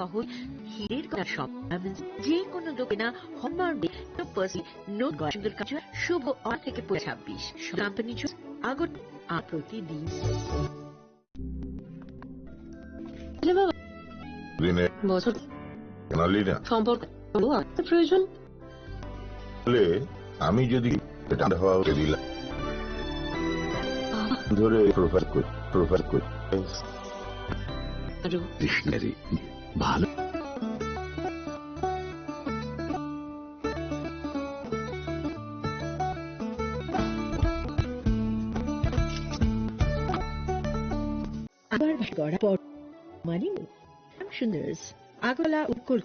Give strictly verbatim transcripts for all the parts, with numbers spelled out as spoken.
শহর, হীরের গড়া সব, যে কোনো দোকানে হলমার্ক দিয়ে চব্বিশ নোট গড়া সুন্দর কাজ, শুভ অ থেকে ছাব্বিশ। কোম্পানি জুস, আগর, আর প্রতিদিন। দিনে বছর কেনালি না। সম্পর্ক হলো আর প্রয়োজন। বলে, আমি যদি এটা হওয়া দিলাম। ধরে প্রোফাইল কর, প্রোফাইল কর। আরো। ডিকশনারি। ভালো। আবার ভাষা গড়া পর মানে ফাংশনার্স, আগরতলা Utkal.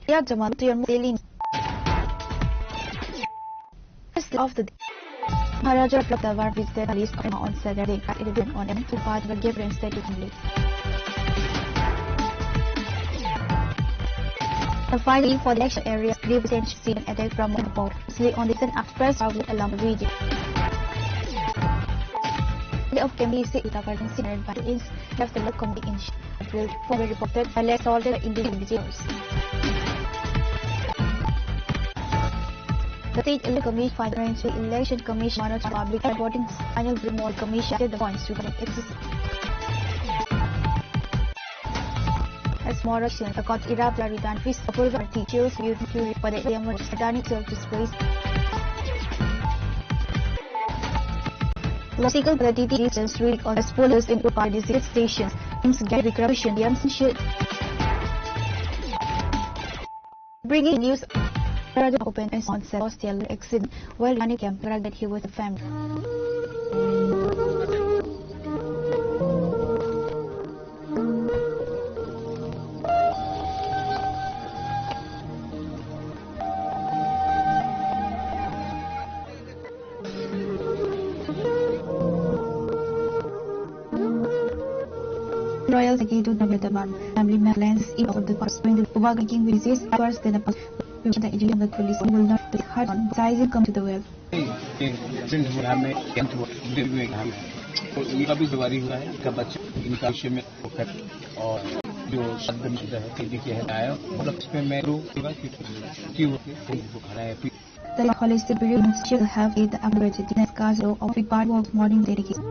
Priya Jamal, Priya Selin. First of the day. Maharaja Pratap visited Ali's on Saturday at eleven on M two Park, the Gabriel State Assembly. The final for the election areas, Grievous and Shin attack from Mumbai. Sleep on the Sun Express, Ravi Alam Vijay. The upcoming is Uttar Pradesh, Sinaran by Ins, left the local committee in April, former reported, and less all the individuals. The state election commission, financial election commission, monitored public voting, final remote commission, the points to connect access. As more action, the court erupted with unfist approval teachers, youth, for the A M Satanic self disgrace. Logical quality teachers read on as police in Upper district stations, things get recreation, the M C shit. Bringing news. Open and on set hostel accident while running camp that he was a family. Royal Saki to Nabataman family balance in of the past when the Ubaga King visit hours than a past. The Indian police will not be hard on sizing come to the well. तो ये अभी सवारी हुआ है, इनका बच्चा, इनका विषय में फोकस और जो शब्द मिलता है, तेजी के है आया, मतलब इस पे मैं रो पूरा क्यों क्यों होके खड़ा है। The Holy Spirit shall have it the opportunity to cast of the bad works morning dedication.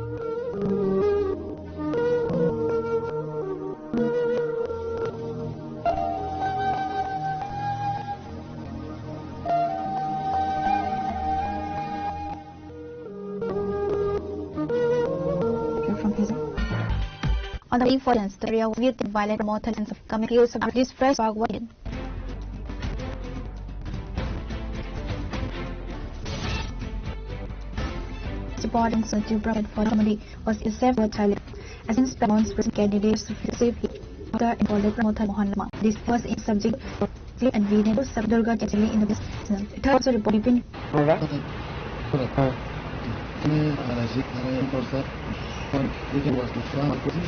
From his on the importance the area with the violent mortal and coming use of this fresh Bhagwan. Supporting Sanjay Brahman for comedy was a safe for Thailand. As in Spawn's recent candidates to receive him, Doctor and Collector Mothai Mohan Lama. This was in subject of J and V Nehru Sub Durga Chachali in the business. It also reported in আপনারা? হ্যাঁ। এখানে, আহ, রাজীব নারায়ণ প্রসাদ, এখানে বসে আমার কাছে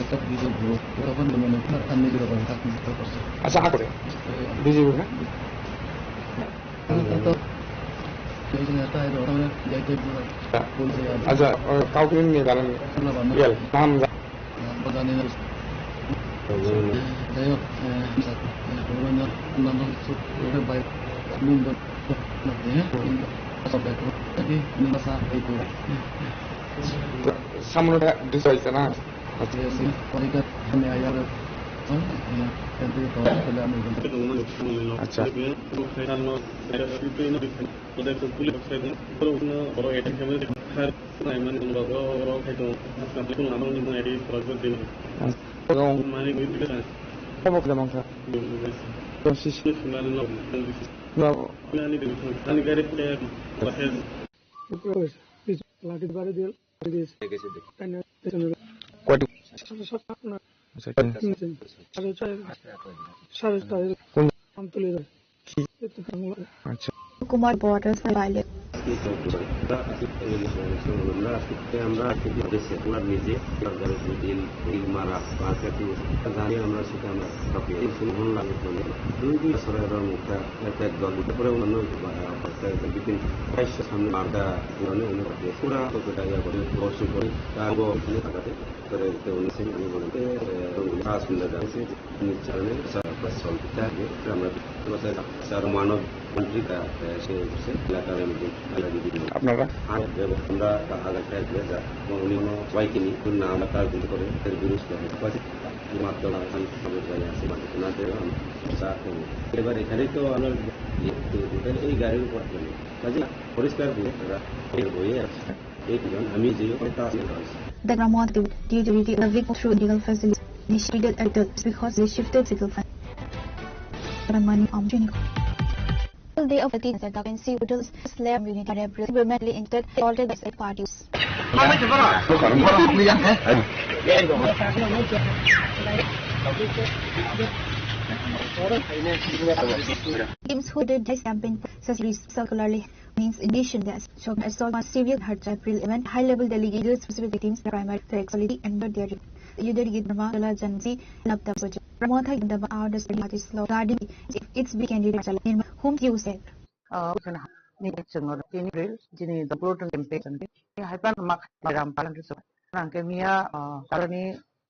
একটা বিজয় ভুল, তখন মনে হয় আর নিজের ওপরে থাকতে ইচ্ছা করছে। আচ্ছা, আ করে। বিজয় ভুল, হ্যাঁ? তো, তো, এই যে একটা এর ওখানে যাইতে বলছে আর আচ্ছা, ও, কাউকে নিয়ে জানেন? না, না। ইয়েল, নাম জা- জানি না। যাই হোক, আহ, অন্যান্য কিছু বাইরে সব দেখো, নাকি নিমাসা এই করে। সামনে ডিস হয়েছে না? আচ্ছা। পরীক্ষা আমি আয়ার, হ্যাঁ, এখান থেকে পড়া, তাহলে আমি এখান থেকে আচ্ছা। Oda kung puli baksa kung, borok no borok attack khaimani, har nai mani kung borok, borok hai kung, asam kung amang ni mung attack borok borok din. Borok mani kung itu kan. Borok da mangkha. Sis. Ni sumar no, no. Ani de, ani gari pura bahas. Lati bare dil, lati. Kani. Koti. Sara sara na. Acha, koti. Sara sara. Sara sara. Kun. Am tuli da. Acha. Kumar borders violate. আজকে তো আমরা আজকে আমরা আজকে আমরা আজকে আমরা নিজে সরকারের দিন এই মারা পাঁচ জানি আমরা সেটা আমরা কাউকে এই শুনে ভালো লাগে। দুই দুই সরকারের মুখটা এক এক দল দিতে পারে, অন্যান্য বিভিন্ন সামনে মার্কা পুরানো অনেক আছে। পুরা তো এটা ইয়া করে, অবশ্যই করে, তা আগে ওখানে থাকাতে, করে তো উনি সিং আমি বলতে, আহ, কাজ মিলে যাচ্ছে। নিশ্চয়ই স্যার, আপনার সব ঠিক আছে। আমরা স্যার মানব মন্ত্রী তা, আহ, সে, সে এলাকার এমডি, এলাকার এমডি। আপনারা? আর এবং আমরা আগে থাকবে যা, উনি কোনো সবাইকে নিয়ে নাম তার গুলি করে এর বিরুদ্ধে হতে পারে। মাত্র আমি সবাই জানি আছে, মাত্র না দেবে, আমি স্যার, এবার এখানে তো আমরা এই গাড়ির উপর কাজে পরিষ্কার বইয়ে তারা এর বইয়ে আছে। এই দুজন আমি যে ওটা আছে। The Ramon due to the weak through legal facilities initiated at the because they shifted legal fund. Money on Junior. Full day of the teens at the N C Udal Slam Unit Arab permanently intact, altered as a parties. Teams who did this campaign successfully circularly means ignition gas. So I saw one severe heart April event, high level delegated specific teams primary flexibility and their leader Gidma Jansi Lapta Ramotha Gindaba out the study party slow guarding its big candidate Nirma, whom you said. Ah, bukan ni chengno tini ril, jini the proton campaign ni haipan mak ram palan tu so. Nang ke mia, ah, kalani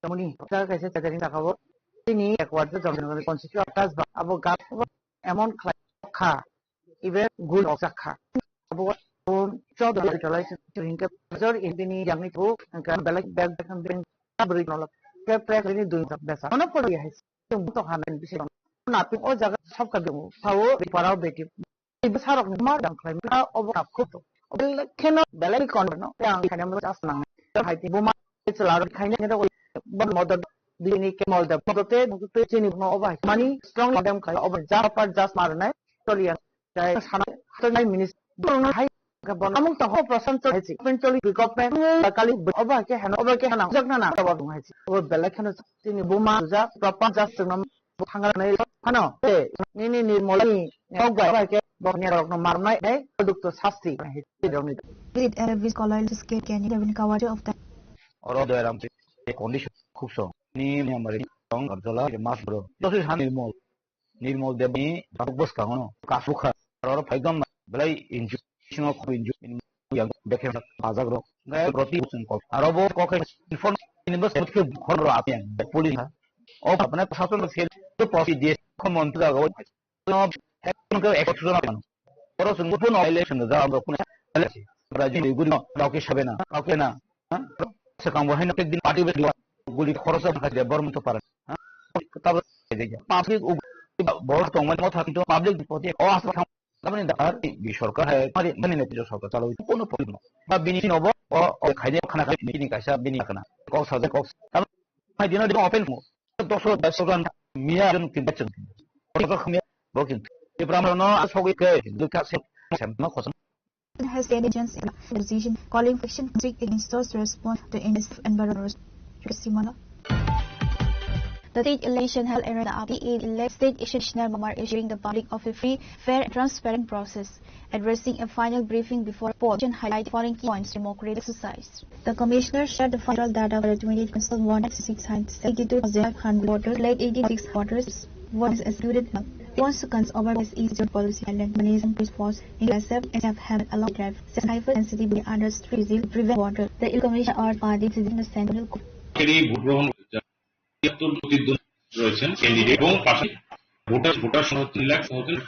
kamuni ta kaisa chajani sakabo. Tini ekwar tu jom jom constitution atas ba abo gap emon khlai kha, ibe gul rok jak kha. Abo, um, chok dal rok jalai se ring ke jor in bini yang ni bu, ang ka belai bag bag ang bini abri no lok. Pre pre ni dun jak besa. Ono pori hai. Tum to han bisi. Na pi o jaga sab ka dum. Sao ri parao beti. Ibe sarok ni mar dang khlai. Ka obo kap khup to. Obo kheno belai kon no. Yang khaina mo jas nang. Hai ti bu ma chwla rok khaina ni rok, bo modot bini ke mol da, modot te, te chini no oba, mani strong madam kai oba, ja pa ja mar nai, toli yang, jai sana, to nai minis, borno hai, ka bon, amung to ho prasan to hai chi, pen toli government, kali oba ke hano, oba ke hana, jak na na, oba hai chi, oba bela khano chini buma, ja, proper ja sung Bo thangna nai phano, te, nini nirmolani, kok bai, bai ke, bo ni rok no marnai, dai, duk to sasti, he, te dong ni. Did Arabic scholar to scale can you even cover of that? Oro doiram te condition khub so. Ni ni amari tong garjola mas bro. Josi san nirmol. Nirmol debni bus kangono. Kasukha. Oro phaidon belai inju. Singo khub inju. Yang bekhe majak ro. Gaya proti usun kok. Aro bo kok inform ini bus kut ke khon ro api yang. Police ha. O apna prasason se to prosi diye khon mon tu jaga. No, ek khon ke ek khon. Oro sun ko no election da ro kun. Raji ni guri no, kau ke sabe na, kau ke na. Ha? Sekang bo hai no ek din party be dua. Guli khorosa bhakha de bor muto paran. Ha? Tabla public bor tong mo thak to public proti o asa Taboni dakar bi sorkar hai mari mani ne pijo sorkar chalo kono problem no. Ba bini no bo o o khaide khana khai bini kaisa bini khana. Kok saja kok. Tam hai dino dino open mo. Doso da sogan miya jon tin bachon. Ko khamiya bo kin. Ibrahim no asogoi ke dukha se sem no khosam. Has intelligence in position calling fiction strict against those respond to in environment. Simona. The state election held around the Api elect state Ishishnar Mamar issuing the public of a free, fair and transparent process, addressing a final briefing before poll and highlight following key points democratic exercise. The commissioner shared the final data for the twenty council won six hundred eighty-two thousand five hundred voters, led eighty-six voters, was executed. Consequence over this is your policy and mechanism response in accept and have had a long drive. Sniper sensitivity under street to prevent voter. The commission are party to the central. এই ভোট গ্রহণ তিয়াত্তর প্রতিদ্বন্দ্বী রয়েছেন ক্যান্ডিডেট এবং পাশে voter, voter সংখ্যা তিন লাখ সতেরো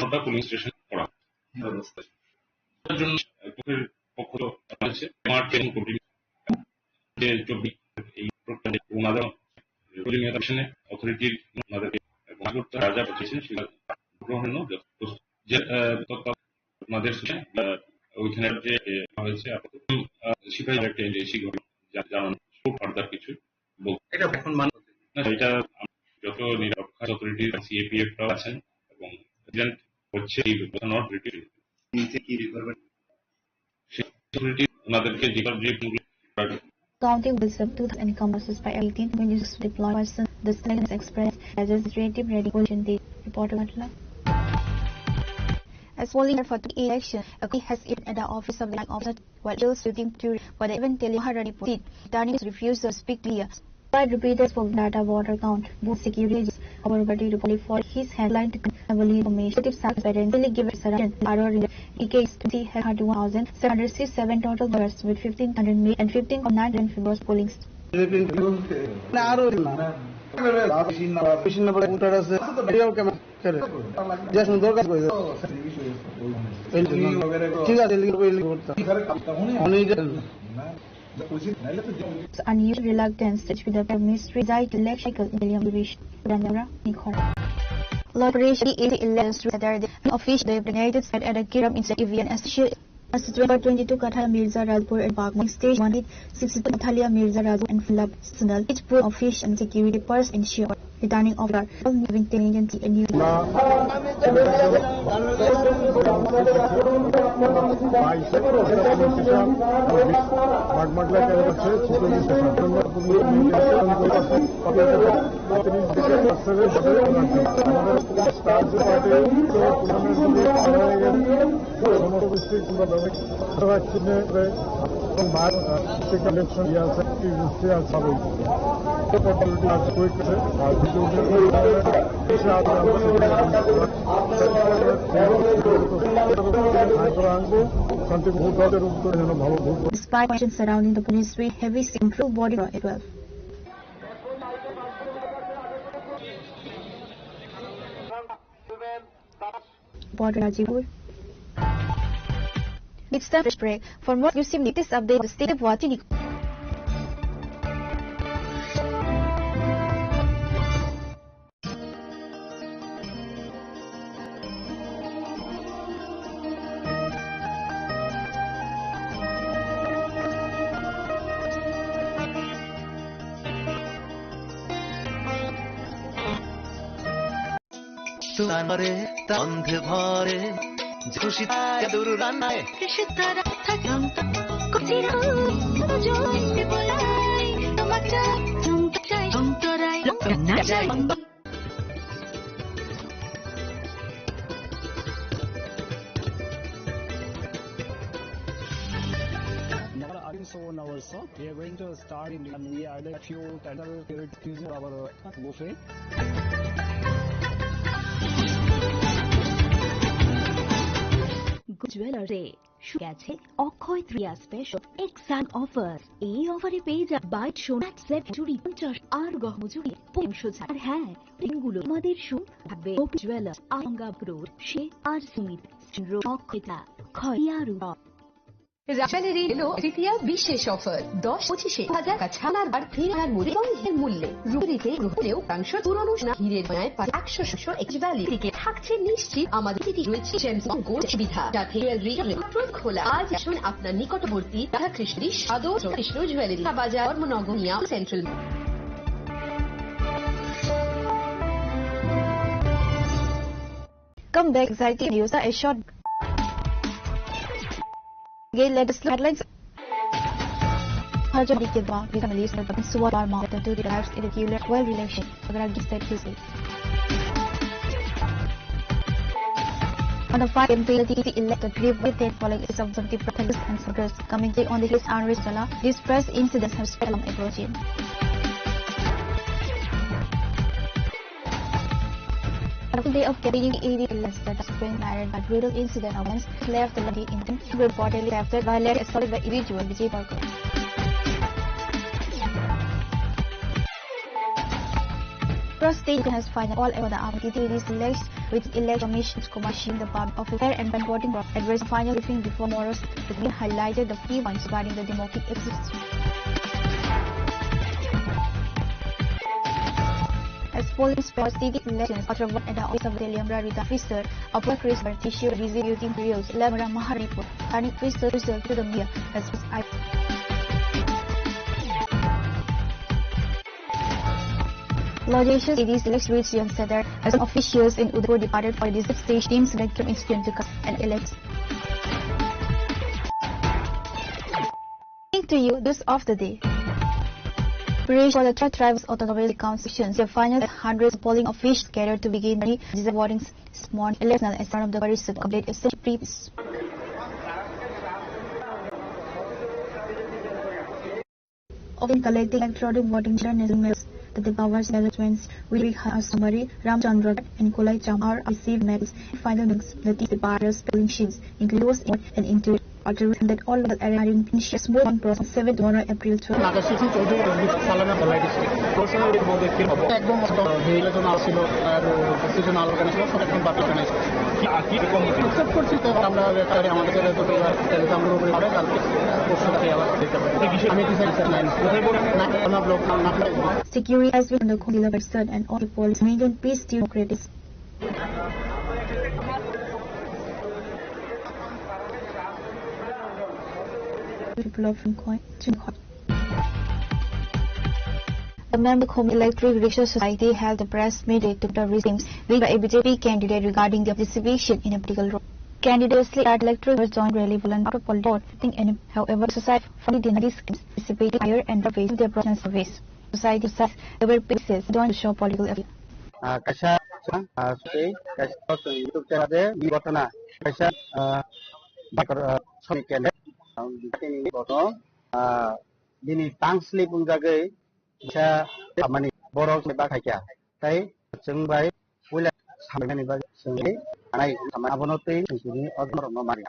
হাজার পোলিং স্টেশন করা। এটার জন্য পক্ষের পক্ষ থেকে রয়েছে আমার এবং কর্মী যে চব্বিশ এই প্রোগ্রামে ওনাদের প্রয়োজনীয়তা মিশনে অথরিটির ওনাদেরকে এবং আজ করতে যা যা বলেছেন সেটা গ্রহণ যথেষ্ট। যে, আহ, তথ্য আপনাদের সাথে, আহ, ওইখানে যে, আহ, হয়েছে, আপাতত, আহ, সিপাহী একটা এজেন্সি ঘটনা যা-, জানানো খুব ফার্দার কিছু বলতে। এটা এখন মানে না, এটা যত নিরাপত্তা অথরিটি, সিএপিএফ রাও আছেন এবং প্রেজেন্ট হচ্ছে এই ঘটনা নট রিপিট। নিচে কি রিকোয়ারমেন্ট? সিকিউরিটি ওনাদেরকে যে, যে Counting with the two thousand encompasses by eighteen twenty-six deployed persons, the Stalin Express as a creative ready position day. Reporter Matla. As polling for the election, a committee has even at the office of the line officer while still shooting to for the event telling Maharani seat. Returning refused to speak clear. Despite repeated for data voter count, both security agents, our party reportedly for his handline to convey information. Satisfaction, really give it surrounded. Aro in the case, twenty has thirty-one thousand seven hundred sixty-seven total voters with fifteen hundred male and fifteen thousand nine hundred females polling. না, আরো না। Machine number, machine number voter আছে। এটাও কেমন? করে। যে সুন্দর কাজ করে। এই জন্য। ঠিক আছে, লিখবো, এই লিখবো। উনি যে Unusual reluctance to speak the mystery reside election cycle in William Division. Nikhora. Lord Rishi is election Saturday. Official designated site at a Kiram in Vivian as she Constituency twenty-two Kathal Mirza Rajpur at Bagmati Stage one eight six two Kathalia Mirza Rajpur and Philip Sundal. Each pool office and security person ensure returning of the all living tenant and new. সমস্ত ডিস্ট্রিক্ট কিংবা ব্যবসায়িক রাখছি না, প্রায় এখন মার, আহ, ইলেকশন ইয়ে আছে, টিএমসি আছে, হবে। তো পদ্ধতি আজ কুইক আছে, আর যদি এসে আজ আমরা আনবো, শান্তি ভোট দলের উপরে যেন ভালো vote Despite questions surrounding the police with heavy central body as well. Border Rajipur. It's time for break. For more exclusive latest update, stay watching. তোমারে তন্ধে ভরে খুশি দূর রান্নায়। Now, I think so now also. We are going to start in, and we are like few tender period season our buffet. জুয়েলার্সে শুরু গেছে অক্ষয় Tritiya special exam offer. এই অফারে পেয়ে যা বাইক সোনা সেট চুড়ি পঞ্চাশ আর গহনা চুড়ি পনেরোশো ছাড়। আর হ্যাঁ, এগুলো আমাদের শুন থাকবে গোপী জুয়েলার্স, আরামবাগ রোড, সে আর সুমিত, রোড, অক্ষয়তা, খয়ারু। রাজশাহী রিন এলো তৃতীয় বিশেষ অফার, দশ পঁচিশে হাজার টাকা ছাড়ার বার ফিরে আনার মূল্যে, মূল্যে রুপিতে রুপিলেও শতাংশ পুরনো সোনা হিরের বানায় পাঁচ একশো শতাংশ এক্সচেঞ্জ ভ্যালু। টিকে থাকছে নিশ্চিত আমাদের টিটি রয়েছে জেমস গোল্ড সুবিধা, যাতে জুয়েলারি মাত্র খোলা। আজ আসুন আপনার নিকটবর্তী রাধাকৃষ্ণ আদর্শ কৃষ্ণ জুয়েলারি বাজার, ধর্মনগর, নিয়াম central. Come back, exciting news, a short. Again, latest headlines. Hajjat Dikit Bang, the families of Suwar Mount, the two lives in the killer well relation. Agra Gazette Tuesday. On the five M P L T C elected group with the following is of the protests and supporters commenting on the his unrest Salah. This press incident has spread alarm approaching. After day of getting eighty less that has been married, but brutal incident of violence left the lady in reportedly after violence assaulted by individual Vijay Bhargava. Cross state has final all over the Amaditi list with election commissions commissioning the public of fair and voting address final briefing before morose. The meeting highlighted the key points regarding the democratic existence. As polling for city elections, after one at the office of the Liamra Rita Fisher, a press release by tissue visiting Rios, Lamra Maharipur, and Fisher result to the media as I Logistics, it is next week's young setter as officials in Udaipur departed for the stage teams that came incident to come and elect. Bring to you this of the day. Pressure for the Tribal Autonomous Council elections. The final hundreds of polling officials gathered to begin the design voting this morning. Electional and of the parties to complete essential pre- Often collecting electronic voting data national maps that the powers arrangements with Rikha Asambari, Ramchandra and Kolai Cham are received maps and final links that the parties polling sheets includes in and into Article that all local area are in Pinshas more on process seven tomorrow April twelve. Naga City চৌদ্দ সালানা ধলাই দিছে। প্রশ্ন মধ্যে কি হবে? একদম হেইলে জন আসিল আর দুজন অর্গানাইজ সব একদম বাকি অর্গানাইজ। কি আর কি রকম অ্যাকসেপ্ট করছি তো আমরা তাহলে আমাদের কাছে তো তাহলে তো আমরা উপরে পারে কালকে পরশু তাকে আবার দিতে পারি। আমি ডিসাইড করতে নাই। কোথায় বলে না আমরা ব্লক না না Security has been under control of and all the police maintain peace to democratic. People of Rinkhoi, Chinkhoi. The member of Electric Rickshaw Society held a press meet to the regimes led by a B J P candidate regarding the participation in a political role. Candidates at Electric Rickshaw joined rally volunteer for voting and however society fully denied these claims, participating higher and the face of their professional service. Society says they were pieces joined to show political appeal. Ah, kaisa, ah, sei, kaisa chwng YouTube channel de, bini gotona, kaisa, ah, bakar, ah, soni kende, ah, bini gotona, ah, bini tang slip wngjagwi, kaisa, mani, borok ni bakhaikya, tai, chwng bai, puila, samani bagwi, chwng bai, anai, abono twi, chwng tini, o borok no mari.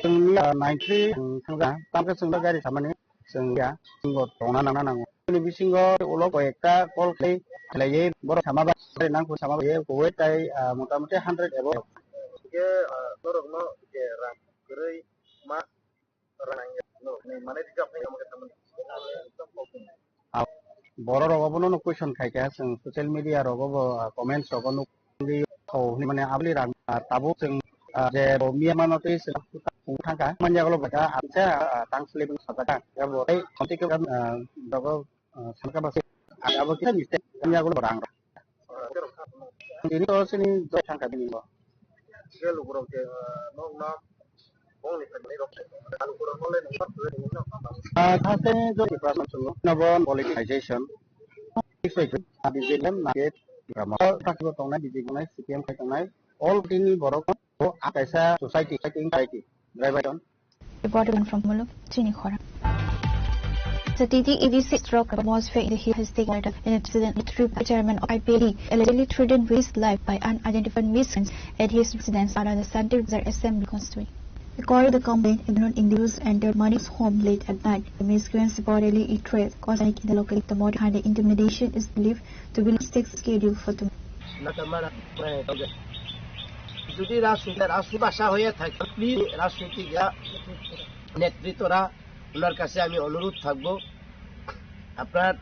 Chwngni, ah, nine three, chwng thangja, tamkhe chwngno gari samani, chwng ya, chwngbo tongna nangna nango. Bini bisingo ulo koi ekta call khlai, khlaiwi borok sama ba, gari nangkuk sama ba, ye kuwai tai, ah, motamuti hundred above. Hingke, ah, norokno je rang kwrwi ma rang no, ni mane rijak nai amo khe tamani. Ah, borok rok obono no question khai kha, chwng social media rogo bo, ah, comments rogo nuk thau hinwi mane aboni rang, ah, tabuk chwng, ah, je bo miya mano tei chwng thang kha manya ulo bwkha ang khe, ah, tang sleeping sajak kha. Abo tei khonti khe, ah, dogo, ah, sanka basi abo kisa mistake manya ulo rang. Tini to sini jai thang kha bini bo. Ah, haste jodi prasam chungo, nabo politicization. Isai ke, ah, B J P M, na ke, drama. Takbo tongnai, B J P tongnai, C P M khai tongnai. All tini borok, o, akaisa society, society, society. Driver don. Reporter from Muluk, Chini Khora. The T T E D C struck atmosphere in the Hill District Water in incident with three chairman of I P L E allegedly threatened with his life by unidentified miscreants at his residence around the Santir Bazar Assembly Constituency. According to the complaint, a known individuals entered Manik's home late at night. The miscreants reportedly threatened causing panic in the locality. The motive behind the intimidation is believed to be logistics schedule for tomorrow. যদি রাজনীতি, রাজনীতি ভাষা হয়ে থাকে, প্লিজ রাজনীতিক নেতৃত্বরা ওনার কাছে আমি অনুরোধ থাকবো, আপনার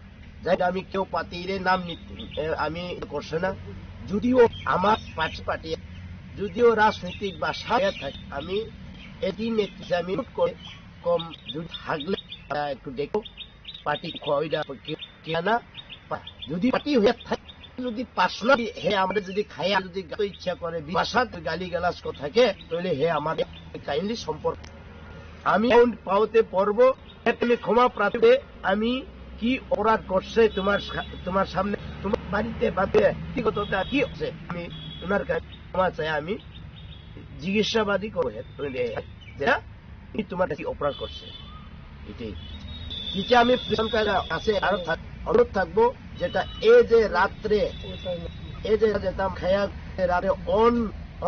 যাই আমি কেউ পাতিরে নাম নিতে, এ, আমি করছে না। যদিও আমার পার্টি, পার্টি, যদিও রাজনৈতিক বা সাথে থাকে, আমি এটি নেতৃত্বে আমি ভোট করে কম যদি থাকলে, আহ, একটু দেখো, পার্টি খোয়াইডা কে-, কেনা, পা-, যদি পার্টি হয়ে থাকে, যদি পার্সোনালি হে আমাদের যদি খাইয়া যদি গাতো ইচ্ছা করে, ভাষা গালি গালাজ করে থাকে, তাহলে হে আমাদের কাইন্ডলি সম্পর্ক। আমি এখন পাওতে পারবো, তুমি ক্ষমা প্রার্থী, আমি কি অপরাধ করছে তোমার সা-, তোমার সামনে, তোমার বাড়িতে বাপে ব্যক্তিগত তা কি হচ্ছে? আমি তোমার কাছে ক্ষমা চাই, আমি জিজ্ঞাসাবাদই করবো, তুমি দে-, যেটা তুমি তোমার কাছে অপরাধ করছে। এটাই। নিচে আমি পিছনকার আছে আরো থাক-, অনুরোধ থাকবো, যেটা এই যে রাত্রে, এই যে যেতাম খায়া রাতে অন,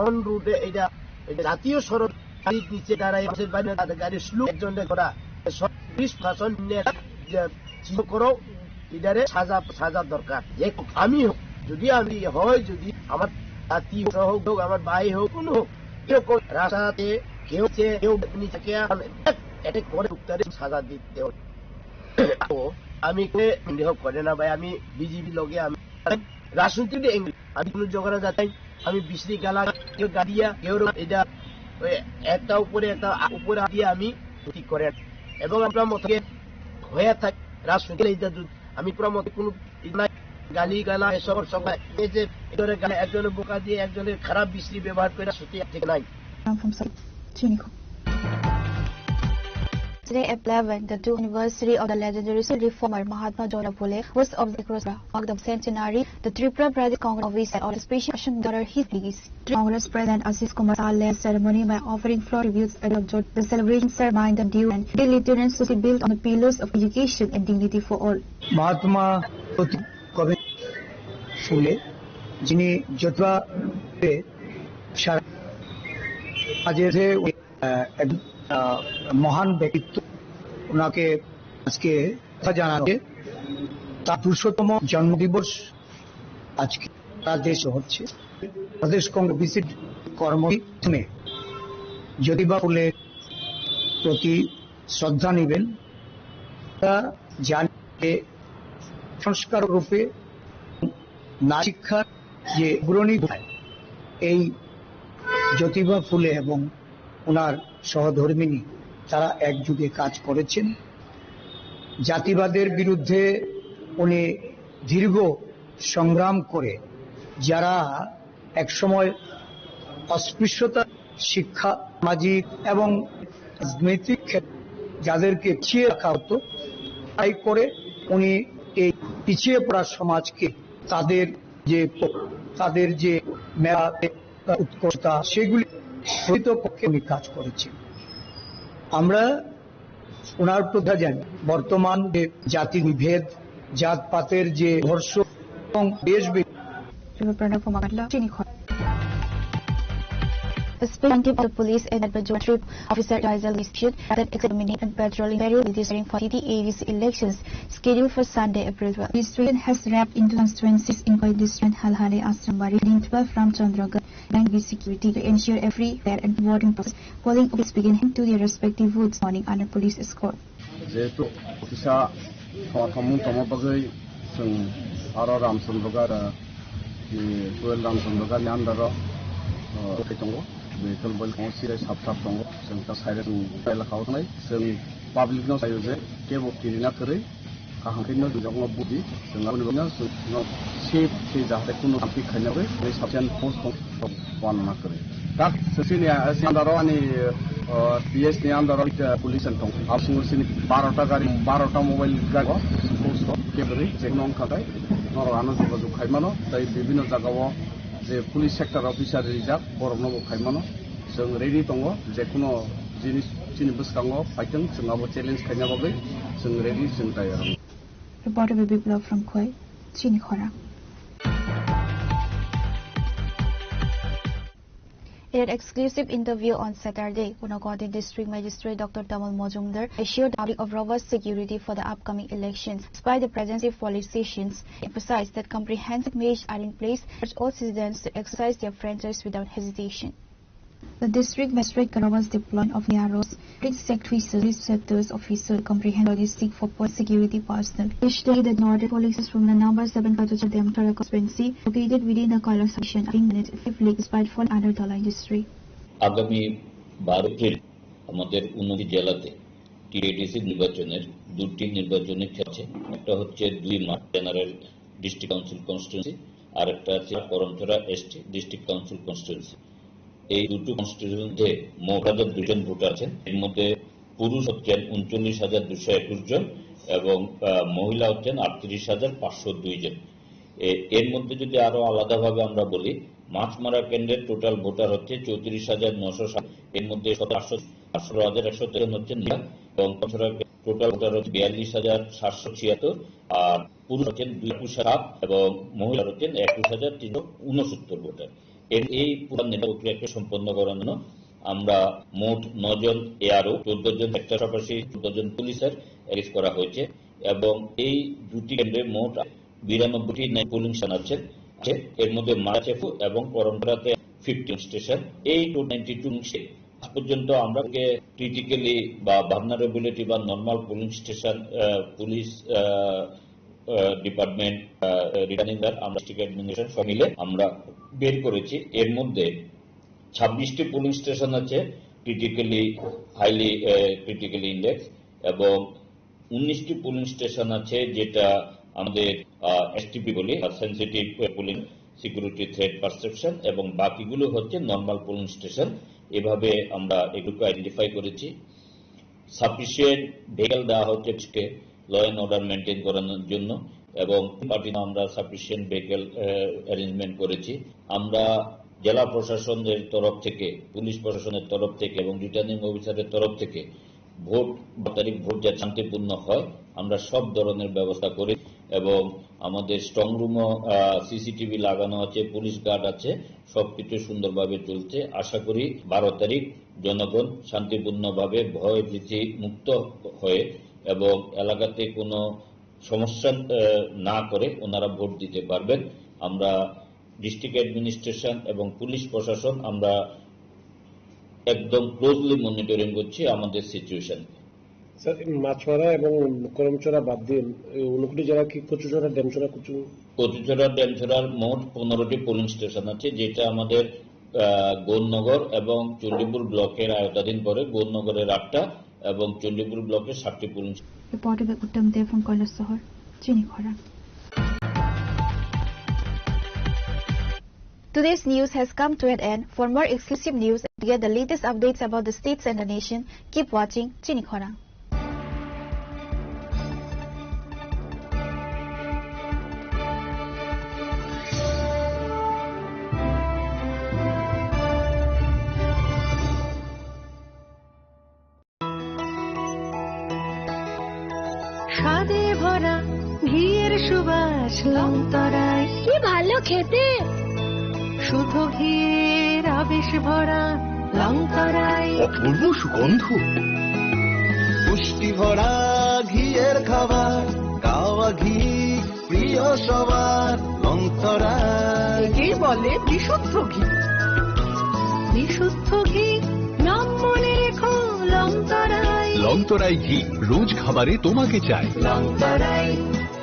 অন রুটে এটা, এটা জাতীয় সড়ক গাড়ির নিচে দাঁড়াই আছে, বাইরে তাদের গাড়ি স্লো একজনের করা, সব পুলিশ প্রশাসন নিয়ে যে চিহ্ন করো, এটারে সাজা, সাজা দরকার। যে আমি হোক, যদি আমি হয়, যদি আমার জাতি হোক, সহ হোক, আমার ভাই হোক, কোনো হোক, কেউ কোন রাস্তাতে কেউ সে, কেউ নিচে কে এখন অ্যাটাক করে উত্তরে সাজা দিতে হবে। তো আমি কে সন্দেহ করে না ভাই, আমি বিজেপি লগে আমি রাজনীতিতে এঙ্গেজ। আমি কোনো ঝগড়া যাতে আমি বিশ্রী গালা, কেউ গালিয়া, কেউ এটা ওই একটা উপরে একটা উপরে দিয়ে আমি ক্ষতি করে। এবং আমরা মতকে হয়ে থাক রাজনীতি এটা দু-, আমি পুরো মতে কোনো ই নাই, গালি গালা এসব সবাই এই যে একজনের গায়ে একজনের বোকা দিয়ে একজনের খারাপ বিশ্রী ব্যবহার করে রাজনীতি ঠিক নাই। I'm from South Chini. Today, April eleven, the two anniversary of the legendary reformer Mahatma Jyotirao Phule was observed across the, mark the centenary. The Tripura Pradesh Congress office had ordered special action to honor his legacy. Congress President Ashish Kumar Shah led ceremony by offering floral tributes at the Jyoti. The celebration sermon the due and the lieutenant society built on the pillars of education and dignity for all. Mahatma জ্যোতি কবি ফুলে, যিনি জ্যোতিবা ফুলে সারা আজ যে, আহ, এক, আহ, মহান ব্যক্তিত্ব, ওনাকে আজকে কথা জানাতে তার দুশোতম জন্মদিবস আজকে সারা দেশে হচ্ছে। প্রদেশ কংগ্রেস বিসিট কর্মসূচিতে জ্যোতিবা ফুলের প্রতি শ্রদ্ধা নিবেন। তা জানিয়ে সংস্কার রূপে নারী শিক্ষার যে অগ্রণী ভূমিকা, এই জ্যোতিবা ফুলে এবং ওনার সহধর্মিনী তারা একযোগে কাজ করেছেন। জাতিবাদের বিরুদ্ধে উনি দীর্ঘ সংগ্রাম করে যারা একসময় অস্পৃশ্যতা, শিক্ষা, সামাজিক এবং রাজনৈতিক ক্ষেত্রে যাদেরকে পিছিয়ে রাখা হতো, তাই করে উনি এই পিছিয়ে পড়া সমাজকে তাদের যে প-, তাদের যে মেধা, উৎকর্ষতা, সেগুলি প্রকৃতপক্ষে উনি কাজ করেছেন। আমরা ওনার প্রতি জানি বর্তমান যে জাতি বিভেদ, জাতপাতের যে ধর্ষণ এবং দেশ B- River Pranab Phumakatla, Chini Khor. The special team of the police and the Trip officer Faisal Mission that examination and patrolling very this hearing for T T A D C elections scheduled for Sunday, April twelve. District has wrapped into constituencies in Koi District, Halhale, Asrambari, Dintba from Chandragarh, Bank B C Q T to ensure a free, fair and voting process. Polling office began to their respective votes morning under police escort. Jehetu kisa thongthomung tongma bagwi chwng aro Ramchandra Gar, eh, twelve Ramchandra Gar ni under o, eh, tongo. Vehicle bai tongo, sirai sap sap tongo. Chwng ta side o chwng elaka o tongnai. Chwng public no sayo je kebo kirina kwrwi. Kaham khe no jokno budi, chwng aboni bagwi no chwng no safe khe jahate kuno amphi khaina bagwi, tei sufficient force tong, tong, wanna kwrwi. Tak chini, ah, chini under o ani, ah, P S ni under o, ah, police ang tong. Absung chini barota gari, barota mobile gari o, force tong, khe bwrwi, je kuno wngkha tai, norok ano jogajog khai mano, tei bibhinno jaga o je police sector officer rijak, borok no bo khai mano. Chwng ready tongo, je kuno jinis chini bwskango phaitwng, chwng abo challenge khaina bagwi chwng ready, chwng tayar. Reporter Biplab from Khoi, Chini Khorang. In an exclusive interview on Saturday, Unakoti District Magistrate Doctor Tamal Majumdar assured the public of robust security for the upcoming elections. Despite the presence of politicians, he emphasized that comprehensive measures are in place to urge all citizens to exercise their franchise without hesitation. The district magistrate Karawas deployment of N R Os, district secretary, service sectors officer, comprehensive logistic for post security personnel. Yesterday, the Northern police from the number seven Katocha Demthara constituency located within the Kailash section, being managed effectively despite falling under Dhalai district. আগামী বারো এপ্রিল আমাদের উনত্রিশ জেলাতে টিএডিসি নির্বাচনের দুটি নির্বাচনী ক্ষেত্র আছে। একটা হচ্ছে দুই March general district council constituency, আর একটা আছে Karamchhara ST district council constituency. এই দুটো কনস্টিটিউয়েন্সিতে মোট হাজার দুজন ভোটার আছেন। এর মধ্যে পুরুষ হচ্ছেন ঊনচল্লিশ হাজার দুশো একুশ জন এবং, আহ, মহিলা হচ্ছেন আটত্রিশ হাজার পাঁচশো দুই জন। এ-, এর মধ্যে যদি আরো আলাদাভাবে আমরা বলি, মাছমারা কেন্দ্রের টোটাল ভোটার হচ্ছে চৌত্রিশ হাজার নশো ষাট, এর মধ্যে সতেরো হাজার একশো তেরো জন হচ্ছেন মহিলা এবং তাছাড়া টোটাল ভোটার হচ্ছে বিয়াল্লিশ হাজার সাতশো ছিয়াত্তর, আর পুরুষ হচ্ছেন দুই একুশ সাত এবং মহিলা হচ্ছেন একুশ হাজার তিনশো ঊনসত্তর ভোটার। এর এই পুরা নির্বাচন প্রক্রিয়াকে সম্পন্ন করার জন্য আমরা মোট নয় জন এআরও, চোদ্দ জন সেক্টর, পাশাপাশি চোদ্দ জন পুলিশের অ্যারেস্ট করা হয়েছে এবং এই দুটি কেন্দ্রে মোট বিরানব্বইটি পোলিং স্টেশন আছে। আছে। এর মধ্যে মারাচেফু এবং করমছড়াতে ফিফটিন স্টেশন। এই টু নাইনটি টু স্টেশন আজ পর্যন্ত আমরা ক্রিটিক্যালি বা ভালনারেবিলিটি বা নরমাল পোলিং স্টেশন, আহ, পুলিশ, আহ, আহ, ডিপার্টমেন্ট, আহ, রিটার্নিং গার্ড, আমরা ডিস্ট্রিক্ট অ্যাডমিনিস্ট্রেশন সব মিলে আমরা বের করেছি। এর মধ্যে ছাব্বিশটি পোলিং স্টেশন আছে ক্রিটিক্যালি, হাইলি, আহ, ক্রিটিক্যালি ইন্ডেক্স এবং উনিশটি পোলিং স্টেশন আছে, যেটা আমাদের, আহ, এসটিপি বলি, sensitive polling security threat perception, এবং বাকিগুলো হচ্ছে নরমাল পোলিং স্টেশন। এভাবে আমরা এগুলোকে আইডেন্টিফাই করেছি। সাফিসিয়েন্ট ভেহিকল দেওয়া হচ্ছে পুলিশকে ল অ্যান্ড অর্ডার মেনটেন করানোর জন্য, এবং পার্টি আমরা সাফিসিয়েন্ট ভেহিকল অ্যারেঞ্জমেন্ট করেছি। আমরা জেলা প্রশাসনের তরফ থেকে, পুলিশ প্রশাসনের তরফ থেকে এবং রিটার্নিং অফিসারের তরফ থেকে ভোট, বারো তারিখ ভোট যাতে শান্তিপূর্ণ হয়, আমরা সব ধরনের ব্যবস্থা করি। এবং আমাদের স্ট্রং রুমও সিসিটিভি লাগানো আছে, পুলিশ গার্ড আছে, সবকিছু সুন্দরভাবে চলছে। আশা করি বারো তারিখ জনগণ শান্তিপূর্ণভাবে ভয় ভীতি মুক্ত হয়ে এবং এলাকাতে কোনো সমস্যা আহ, না করে ওনারা ভোট দিতে পারবেন। আমরা ডিস্ট্রিক্ট অ্যাডমিনিস্ট্রেশন এবং পুলিশ প্রশাসন আমরা একদম ক্লোজলি মনিটরিং করছি আমাদের সিচুয়েশনকে। স্যার, এই মাছমারা এবং করমচড়া বাদ দিয়ে এই ঊনকোটি জেলা কি কচুচড়া, ডেমচড়া, কচু? কচুচড়া, ডেমচড়ার মোট পনেরোটি পোলিং স্টেশন আছে, যেটা আমাদের আহ, গৌরনগর এবং চণ্ডীপুর ব্লকের আওতাধীন পড়ে। গৌরনগরের আটটা এবং চণ্ডীপুর ব্লকের সাতটি polling. Reporter by Uttam Dev from Kailasahar, Chini Khorang. Today's news has come to an end. For more exclusive news and to get the latest updates about the states and the nation, keep watching Chini Khorang. স্বাদে ভরা ঘিয়ের সুবাস লংতরাই। কি ভালো খেতে। শুধু ঘিয়ের আবেশ ভরা লংতরাই। অপূর্ব সুগন্ধ। পুষ্টি ভরা ঘিয়ের খাবার, কাওয়া ঘি প্রিয় সবার। লংতরাই। একেই বলে বিশুদ্ধ ঘি। বিশুদ্ধ ঘি, নাম মনে রেখো লংতরাই। লংতরাই ঘি, রোজ খাবারে তোমাকে চাই। লংতরাই,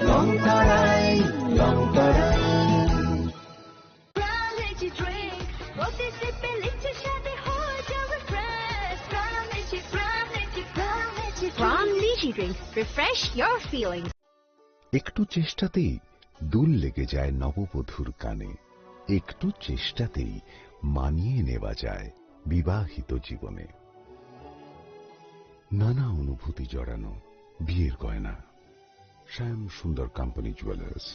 লংতরাই, লংতরাই। Energy drink, প্রতি সিপে লিচুর স্বাদে হয়ে যাবে fresh. Energy, Energy, Energy drink, refresh your feelings. একটু চেষ্টাতেই দুল লেগে যায় নববধূর কানে। একটু চেষ্টাতেই মানিয়ে নেওয়া যায় বিবাহিত জীবনে। নানা অনুভূতি জড়ানো বিয়ের গয়না। শ্যাম সুন্দর কোম্পানি জুয়েলার্স।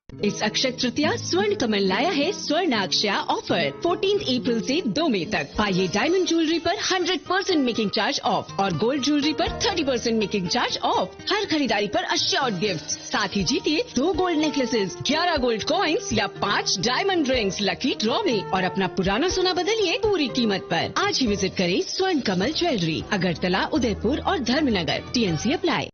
इस अक्षय तृतीया स्वर्ण कमल लाया है स्वर्ण अक्षया ऑफर। फोर्टीन अप्रैल से दो मई तक पाइए डायमंड ज्वेलरी पर hundred percent making charge off और गोल्ड ज्वेलरी पर thirty percent making charge off. हर खरीदारी पर अश्योर्ड गिफ्ट, साथ ही जीतिए दो गोल्ड नेकलेसेस, ग्यारह गोल्ड कॉइंस या पाँच डायमंड रिंग्स लकी ड्रॉ में और अपना पुराना सोना बदलिए पूरी कीमत पर। आज ही विजिट करें स्वर्ण कमल ज्वेलरी, अगरतला, उदयपुर और धर्मनगर। TNC apply.